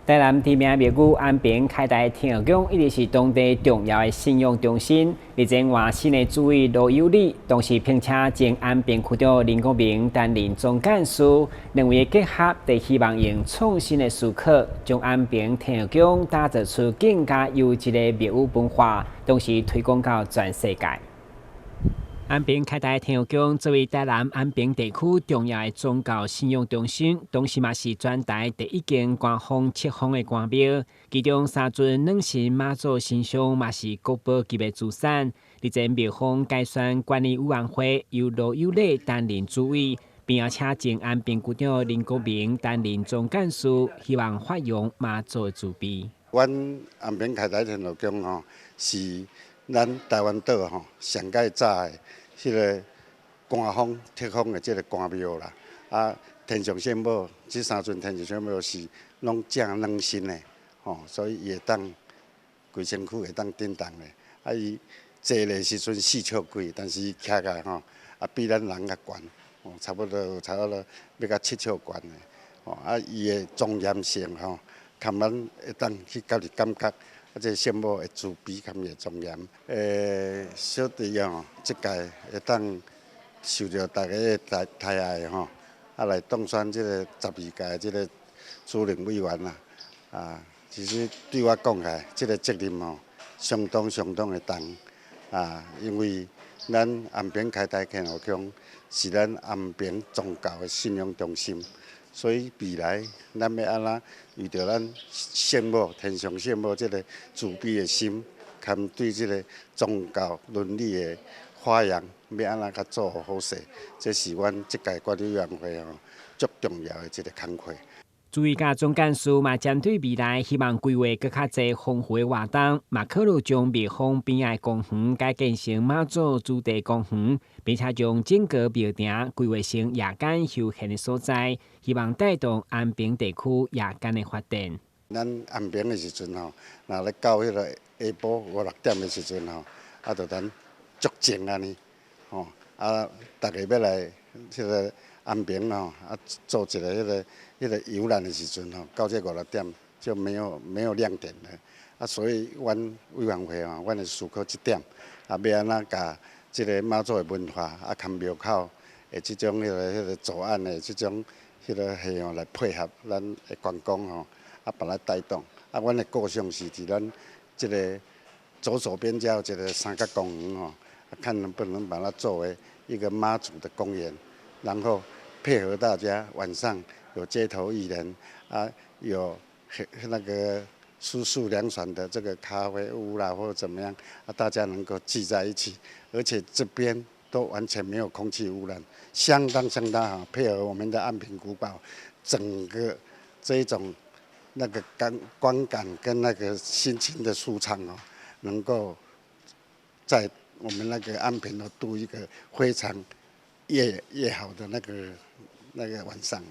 台南知名廟宇安平開台天后宮一直是當地重要的信仰中心。日前換新的主委羅有禮，同時聘請前安平區長林國明擔任總幹事，兩位的結合，就希望用創新的思考，將安平天后宮打造出更加優質的廟宇文化，同時推廣到全世界。安平開台天后宮作為台南安平地區重要的宗教信仰中心，同時嘛是全台第一間官方冊封的關廟。其中三尊軟神媽祖神像嘛是國寶級的資產。日前廟方改選管理委員會，由羅有禮擔任主委，並請前安平區長林國明擔任總幹事，希望發揚媽祖的慈悲。阮安平開台天后宮吼，是咱台灣島吼上蓋早的彼个官方冊封的這个關廟啦。啊，天上聖母，這三尊天上聖母是攏正軟身的，吼，所以伊會當規身軀會當振動的。啊，伊坐的時陣4尺幾，但是伊徛起來吼，啊比咱人較懸，吼，差不多欲到7尺懸的。吼，啊，伊的莊嚴性吼，含咱會當去家己感覺。啊，這聖母的慈悲含伊的莊嚴。小弟吼，這屆會當受著大家的抬愛吼，啊來當選這个12屆這个主任委員啦。啊，其實對我講起來，這个責任吼，相當相當的重。啊，因為咱安平開台天后宮是咱安平宗教的信仰中心。所以未來咱欲按怎為著咱聖母天上聖母這个慈悲的心，含對這个宗教倫理的發揚，欲按怎較做好勢，這是阮這屆管理委員會吼足重要的一个工課。主委佮總幹事嘛，針對未來希望規劃閣較濟豐富的活動，嘛考慮將廟方邊仔的公園改建成媽祖主題公園，並且將整個廟埕規劃成夜間休閒的所在，希望帶動安平地區夜間的發展。咱安平的時陣吼，若咧到彼个下晡五六點的時陣吼，啊，就等足靜按呢，吼，啊，逐家欲來彼个安平吼，啊，做一个彼个遊覽的時陣吼，到這五六點就沒有亮點了。啊，所以阮委員會吼，阮會思考這點，啊，欲按怎共這个媽祖的文化，啊，含廟口的這種彼个左岸的這種彼个現象來配合咱的觀光吼，啊，把它帶動。啊，阮的構想是佇咱這个左手邊才有一个三角公園吼，啊，看能不能把它作為一個媽祖的公園，然後配合大家晚上有街頭藝人啊，有那個舒適涼爽的這個咖啡屋啦，或者怎麼樣啊，大家能夠聚在一起，而且這邊都完全沒有空氣污染，相當相當好，配合我們的安平古堡，整個這一種那個感觀感跟那個心情的舒暢哦，能夠在我們那個安平都度一個非常越越好的那個晚上。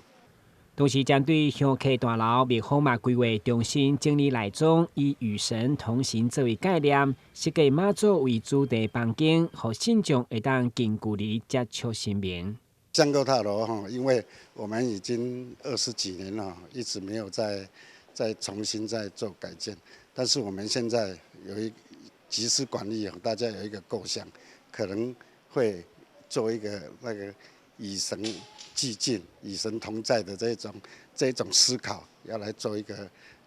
同時，針對香客大樓，廟方嘛規劃重新整理內裝，以與神同行作為概念，設計媽祖為主題房間，予信眾會當近距離接觸神明。香客大樓哈，因為我們已經20幾年了，一直沒有再重新再做改建，但是我們現在有一集思廣益，大家有一個構想，可能會做一個那個與神俱進、與神同在的這種思考，要來做一個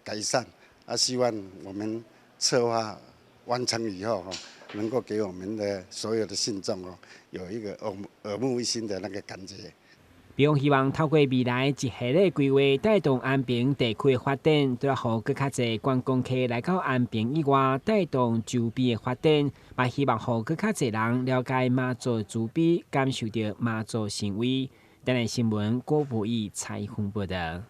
改善。啊，希望我們策劃完成以後，能夠給我們的所有的信眾哦，有一個耳目一新的那個感覺。廟方希望透過未來一系列規劃，帶動安平地區的發展，除了予閣較濟觀光客來到安平以外，帶動周邊的發展，嘛希望予閣較濟人了解媽祖的慈悲，感受著媽祖神威。台南新聞郭博義採訪報導。